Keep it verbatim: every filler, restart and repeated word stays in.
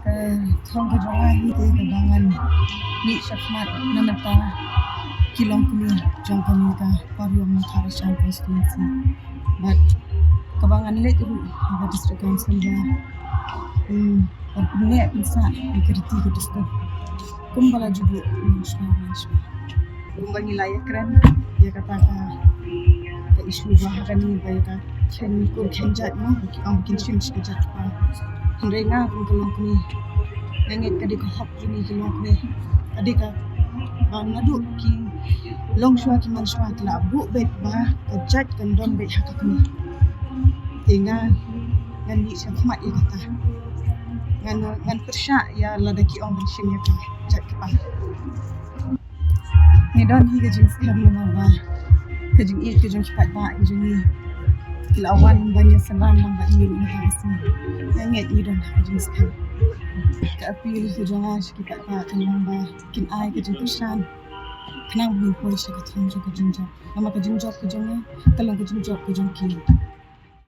Ka thong ka jong nga hi te kaba ngan mih shakhmat na mynta ki longkmie jong kane ka Pariong Mawthadraishan constituency. Bad kaba ngan leit ruh ha ka District Council ba, hmm, ban pynneh pynsah ïa ka riti ka dustur kumba la ju buh mynshwa mynshwa. Kumba ngi la ïakren ïa kata ka, ka issue ba ha kane ba ïa ka khein kur khein jait mo, ba ki ong ba kin shim sha ka jait kpa. Hynrei nga kum ka longkmie, nga ngeit ka dei ka hok jong ngi ki longkmie. Ka dei kaba naduh ki longshuwa ki mansuwa ki la buh beit ba ka jait kan don beit ha ka kmie. Te nga, ngan mih shakhmat ïa kata. Ngan, ngan pyrshah ïa lada ki ong ban shim ïa ka jait kpa. Ngi don hi ka jingskhem namar ba ka jingïeit ka jong ki paidbah ka jong ngi ki la wan ban ïasynran lang bad ngi ruh mynta ka sngi. Nga ngeit ngi don ha ka jingskhem. Ka appeal ka jong nga sha ki paidbah ka long ba kin ai ka jingkyrshan khnang ba ngin poi sha ka thong jong ka jingjop. Namar ka jingjop ka jong nga ka long ka jingjop ka jong ki.